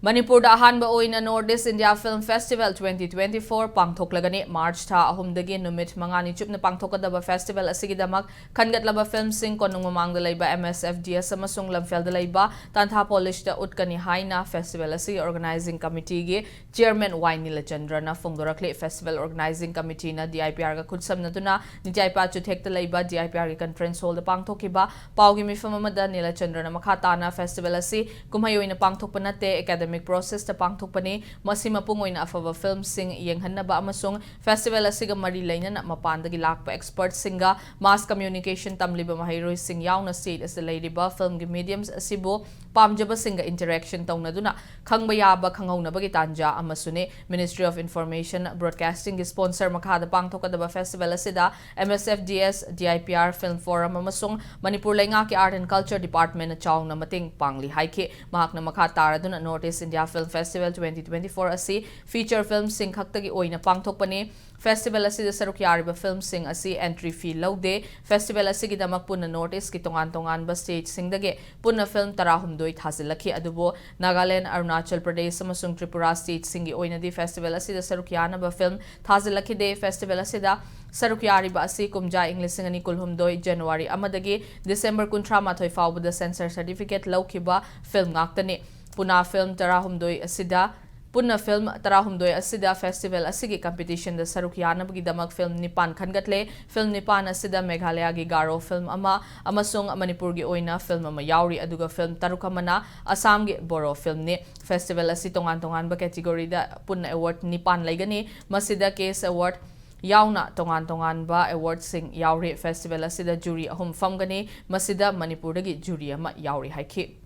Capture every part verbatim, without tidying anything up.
ꯃꯅꯤꯄꯨꯔꯗ ꯑꯍꯥꯟꯕ ꯑꯣꯏꯅ North East India Film Festival twenty twenty-four ꯄꯥꯡꯊꯣꯛꯂꯒꯅꯤ꯫ ꯃꯥꯔꯆ ꯊꯥ ꯑꯍꯨꯝꯗꯒꯤ ꯅꯨꯃꯤꯠ ꯃꯉꯥꯅꯤ ꯆꯨꯞꯅ ꯄꯥꯡꯊꯣꯛꯀꯗꯕ ꯐꯦꯁꯇꯤꯚꯦꯜ ꯑꯁꯤꯒꯤꯗꯃꯛ ꯈꯟꯒꯠꯂꯕ ꯐꯤꯜꯝꯁꯤꯡ ꯀꯣꯅꯨꯡ ꯃꯃꯥꯡꯗ ꯂꯩꯕ M S F D S ꯑꯃꯁꯨꯡ ꯂꯝꯐꯦꯜꯗ ꯂꯩꯕ ꯇꯥꯟꯊꯥ ꯄꯣꯂꯤꯁꯇ ꯎꯠꯀꯅꯤ ꯍꯥꯏꯅ ꯐꯦꯁꯇꯤꯚꯦꯜ ꯑꯁꯤꯒꯤ ꯑꯣꯔꯒꯅꯥꯏꯖꯤꯡ ꯀꯃꯤꯇꯤꯒꯤ ꯆꯤꯌꯔꯃꯦꯟ ꯋꯥꯏ ꯅꯤꯂꯆꯟꯗ꯭ꯔꯅ ꯐꯣꯡꯗꯣꯔꯛꯂꯤ꯫ ꯐꯦꯁꯇꯤꯚꯦꯜ ꯑꯣꯔꯒꯅꯥꯏꯖꯤꯡ ꯀꯃꯤꯇꯤꯅ D I P Rꯒ ꯈꯨꯠꯁꯝꯅꯗꯨꯅ ꯅꯤꯇ꯭ꯌꯥꯏꯄꯥ ꯆꯨꯊꯦꯛꯇ ꯂꯩꯕ D I P Rꯒꯤ ꯀꯟꯐ꯭ꯔꯦꯟꯁ ꯍꯣꯜꯗ ꯄꯥꯡꯊꯣꯛꯈꯤꯕ ꯄꯥꯎꯒꯤ ꯃꯤꯐꯝ ꯑꯃꯗ ꯅꯤꯂꯆꯟꯗ꯭ꯔꯅ ꯃꯈꯥ ꯇꯥꯅ ꯐꯦꯁꯇꯤꯚꯦꯜ ꯑꯁꯤ ꯀꯨꯝꯍꯩ ꯑꯣꯏꯅ ꯄꯥꯡꯊꯣꯛꯄ ꯅꯠꯇꯦ, ꯑꯦꯀꯥꯗꯦꯃꯤꯛ ꯄ꯭ꯔꯣꯁꯦꯁꯇ ꯄꯥꯡꯊꯣꯛꯄꯅꯤ꯫ ꯃꯁꯤ ꯃꯄꯨꯡ ꯑꯣꯏꯅ ꯑꯐꯕ ꯐꯤꯜꯝꯁꯤꯡ ꯌꯦꯡꯍꯟꯅꯕ ꯑꯃꯁꯨꯡ ꯐꯦꯁꯇꯤꯚꯦꯜ ꯑꯁꯤꯒ ꯃꯔꯤ ꯂꯩꯅꯅ ꯃꯄꯥꯟꯗꯒꯤ ꯂꯥꯛꯄ ꯑꯦꯛꯁꯄꯔꯠꯁꯤꯡꯒ ꯃꯥꯁ ꯀꯝꯃ꯭ꯌꯨꯅꯤꯀꯦꯁꯟ ꯇꯝꯂꯤꯕ ꯃꯍꯩꯔꯣꯏꯁꯤꯡ ꯌꯥꯎꯅ ꯁ꯭ꯇꯦꯠ ꯑꯁꯤꯗ ꯂꯩꯔꯤꯕ ꯐꯤꯜꯝꯒꯤ ꯃꯤꯗꯤꯌꯝꯁ ꯑꯁꯤꯕꯨ ꯄꯥꯝꯖꯕꯁꯤꯡꯒ ꯏꯟꯇꯔꯦꯛꯁꯟ ꯇꯧꯅꯗꯨꯅ ꯈꯪꯕ ꯌꯥꯕ ꯈꯪꯍꯧꯅꯕꯒꯤ ꯇꯥꯟꯖꯥ ꯑꯃꯁꯨꯅꯤ꯫ Ministry of Information Broadcastingꯒꯤ ꯁ꯭ꯄꯣꯟꯁꯔ ꯃꯈꯥꯗ ꯄꯥꯡꯊꯣꯛꯀꯗꯕ ꯐꯦꯁꯇꯤꯚꯦꯜ ꯑꯁꯤꯗ M S F D S, D I P R, Film Forum ꯑꯃꯁꯨꯡ ꯃꯅꯤꯄꯨꯔ ꯂꯩꯉꯥꯛꯀꯤ Art and Culture Departmentꯅ ꯆꯥꯎꯅ ꯃꯇꯦꯡ ꯄꯥꯡꯂꯤ ꯍꯥꯏꯈꯤ꯫ ꯃꯍꯥꯛꯅ ꯃꯈꯥ ꯇꯥꯔꯗꯨꯅ North East India Film Festival twenty twenty-four ꯑꯁꯤ ꯐꯤꯆꯔ ꯐꯤꯜꯝꯁꯤꯡ ꯈꯛꯇꯒꯤ ꯑꯣꯏꯅ ꯄꯥꯡꯊꯣꯛꯄꯅꯤ꯫ ꯐꯦꯁꯇꯤꯚꯦꯜ ꯑꯁꯤꯗ ꯁꯔꯨꯛ ꯌꯥꯔꯤꯕ ꯐꯤꯜꯝꯁꯤꯡ ꯑꯁꯤ ꯑꯦꯟꯇ꯭ꯔꯤ ꯐꯤ ꯂꯧꯗꯦ꯫ ꯐꯦꯁꯇꯤꯚꯦꯜ ꯑꯁꯤꯒꯤꯗꯃꯛ ꯄꯨꯟꯅ North Eastꯀꯤ ꯇꯣꯉꯥꯟ ꯇꯣꯉꯥꯟꯕ ꯁ꯭ꯇꯦꯠꯁꯤꯡꯗꯒꯤ ꯄꯨꯟꯅ ꯐꯤꯜꯝ ꯇꯔꯥꯍꯨꯝꯗꯣꯏ ꯊꯥꯖꯤꯜꯂꯛꯈꯤ꯫ ꯑꯗꯨꯕꯨ ꯅꯥꯒꯥꯂꯦꯟ, ꯑꯔꯨꯅꯥꯆꯜ ꯄ꯭ꯔꯗꯦꯁ ꯑꯃꯁꯨꯡ ꯇ꯭ꯔꯤꯄꯨꯔꯥ ꯁ꯭ꯇꯦꯠꯁꯤꯡꯒꯤ ꯑꯣꯏꯅꯗꯤ ꯐꯦꯁꯇꯤꯚꯦꯜ ꯑꯁꯤꯗ ꯁꯔꯨꯛ ꯌꯥꯅꯕ ꯐꯤꯜꯝ ꯊꯥꯖꯤꯜꯂꯛꯈꯤꯗꯦ꯫ ꯐꯦꯁꯇꯤꯚꯦꯜ ꯑꯁꯤꯗ ꯁꯔꯨꯛ ꯌꯥꯔꯤꯕ ꯑꯁꯤ ꯀꯨꯝꯖꯥ ꯏꯪ ꯂꯤꯁꯤꯡ ꯑꯅꯤ ꯀꯨꯟꯍꯨꯝꯗꯣꯏ ꯖꯅꯋꯥꯔꯤ ꯑꯃꯗꯒꯤ ꯗꯤꯁꯦꯝꯕꯔ ꯀꯨꯟꯊ꯭ꯔꯥ ꯃꯥꯊꯣꯏ ꯐꯥꯎꯕꯗ ꯁꯦꯟꯁꯔ ꯁꯔꯇꯤꯐꯤꯀꯦꯠ ꯂꯧꯈꯤꯕ ꯐꯤꯜꯝ ꯉꯥꯛꯇꯅꯤ꯫ ꯄꯨꯅꯥ ꯐꯤꯜꯝ ꯇꯔꯥꯍꯨꯝꯗꯣꯏ ꯑꯁꯤꯗ, ꯄꯨꯟꯅ ꯐꯤꯜꯝ ꯇꯔꯥꯍꯨꯝꯗꯣꯏ ꯑꯁꯤꯗ ꯐꯦꯁꯇꯤꯚꯦꯜ ꯑꯁꯤꯒꯤ ꯀꯝꯄꯤꯇꯤꯁꯟꯗ ꯁꯔꯨꯛ ꯌꯥꯅꯕꯒꯤꯗꯃꯛ ꯐꯤꯜꯝ ꯅꯤꯄꯥꯟ ꯈꯟꯒꯠꯂꯦ꯫ ꯐꯤꯜꯝ ꯅꯤꯄꯥꯟ ꯑꯁꯤꯗ ꯃꯦꯘꯥꯂꯌꯥꯒꯤ ꯒꯥꯔꯣ ꯐꯤꯜꯝ ꯑꯃ ꯑꯃꯁꯨꯡ ꯃꯅꯤꯄꯨꯔꯒꯤ ꯑꯣꯏꯅ ꯐꯤꯜꯝ ꯑꯃ ꯌꯥꯎꯔꯤ, ꯑꯗꯨꯒ ꯐꯤꯜꯝ ꯇꯔꯨꯛ ꯑꯃꯅ ꯑꯁꯥꯝꯒꯤ ꯕꯣꯔꯣ ꯐꯤꯜꯝꯅꯤ꯫ ꯐꯦꯁꯇꯤꯚꯦꯜ ꯑꯁꯤ ꯇꯣꯉꯥꯟ ꯇꯣꯉꯥꯟꯕ ꯀꯦꯇꯤꯒꯣꯔꯤꯗ ꯄꯨꯟꯅ ꯑꯦꯋꯥꯔꯗ ꯅꯤꯄꯥꯟ ꯂꯩꯒꯅꯤ꯫ ꯃꯁꯤꯗ ꯀꯦꯁ ꯑꯦꯋꯥꯔꯗ ꯌꯥꯎꯅ ꯇꯣꯉꯥꯟ ꯇꯣꯉꯥꯟꯕ ꯑꯦꯋꯥꯔꯗꯁꯤꯡ ꯌꯥꯎꯔꯤ꯫ ꯐꯦꯁꯇꯤꯚꯦꯜ ꯑꯁꯤꯗ ꯖꯨꯔꯤ ꯑꯍꯨꯝ ꯐꯝꯒꯅꯤ꯫ ꯃꯁꯤꯗ ꯃꯅꯤꯄꯨꯔꯗꯒꯤ ꯖꯨꯔꯤ ꯑꯃ ꯌꯥꯎꯔꯤ ꯍꯥꯏꯈꯤ꯫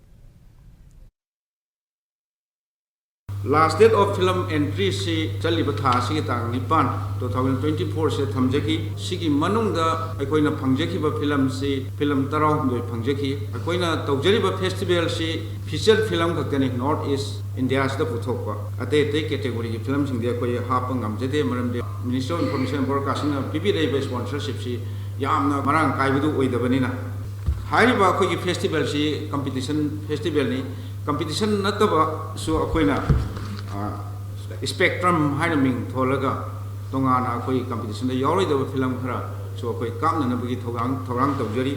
Last date of film entry ꯁꯤ ꯆꯠꯂꯤꯕ ꯊꯥ ꯑꯁꯤꯒꯤ ꯇꯥꯡ ꯅꯤꯄꯥꯟ, two thousand twenty-four ꯁꯤꯗ ꯊꯝꯖꯈꯤ꯫ ꯁꯤꯒꯤ ꯃꯅꯨꯡꯗ ꯑꯩꯈꯣꯏꯅ ꯐꯪꯖꯈꯤꯕ ꯐꯤꯂꯝꯁꯤ ꯐꯤꯂꯝ ꯇꯔꯥꯍꯨꯝꯗꯣꯏ ꯐꯪꯖꯈꯤ꯫ ꯑꯩꯈꯣꯏꯅ ꯇꯧꯖꯔꯤꯕ ꯐꯦꯁꯇꯤꯚꯦꯜꯁꯤ ꯐꯤꯆꯔ ꯐꯤꯂꯝ ꯈꯛꯇꯅꯤ North East India ꯁꯤꯗ ꯄꯨꯊꯣꯛꯄ꯫ ꯑꯇꯩ ꯑꯇꯩ ꯀꯦꯇꯦꯒꯣꯔꯤꯒꯤ ꯐꯤꯂꯝꯁꯤꯡꯗꯤ ꯑꯩꯈꯣꯏ ꯍꯥꯞꯄ ꯉꯝꯖꯗꯦ, ꯃꯔꯝꯗꯤ Ministry of Information and Broadcasting ꯅ ꯄꯤꯕꯤꯔꯛꯏꯕ ꯁ꯭ꯄꯣꯟꯁꯔꯁꯤꯞꯁꯤ ꯌꯥꯝꯅ ꯃꯔꯥꯡ ꯀꯥꯏꯕꯗꯨ ꯑꯣꯏꯗꯕꯅꯤꯅ꯫ ꯍꯥꯏꯔꯤꯕ ꯑꯩꯈꯣꯏꯒꯤ ꯐꯦꯁꯇꯤꯚꯦꯜꯁꯤ ꯀꯝꯄꯤꯇꯤꯁꯟ ꯐꯦꯁꯇꯤꯚꯦꯜꯅꯤ꯫ ꯀꯝꯄꯤꯇꯤꯁꯟ ꯅꯠꯇꯕꯁꯨ ꯑꯩꯈꯣꯏꯅ ꯁ꯭ꯄꯦꯛꯇ꯭ꯔꯝ ꯍꯥꯏꯅ ꯃꯤꯡ ꯊꯣꯜꯂꯒ ꯇꯣꯉꯥꯟꯅ ꯑꯩꯈꯣꯏ ꯀꯝꯄꯤꯇꯤꯁꯟꯗ ꯌꯥꯎꯔꯣꯏꯗꯕ ꯐꯤꯂꯝ ꯈꯔꯁꯨ ꯑꯩꯈꯣꯏ ꯀꯥꯞꯅꯅꯕꯒꯤ ꯊꯧꯔꯥꯡ ꯊꯧꯔꯥꯡ ꯇꯧꯖꯔꯤ꯫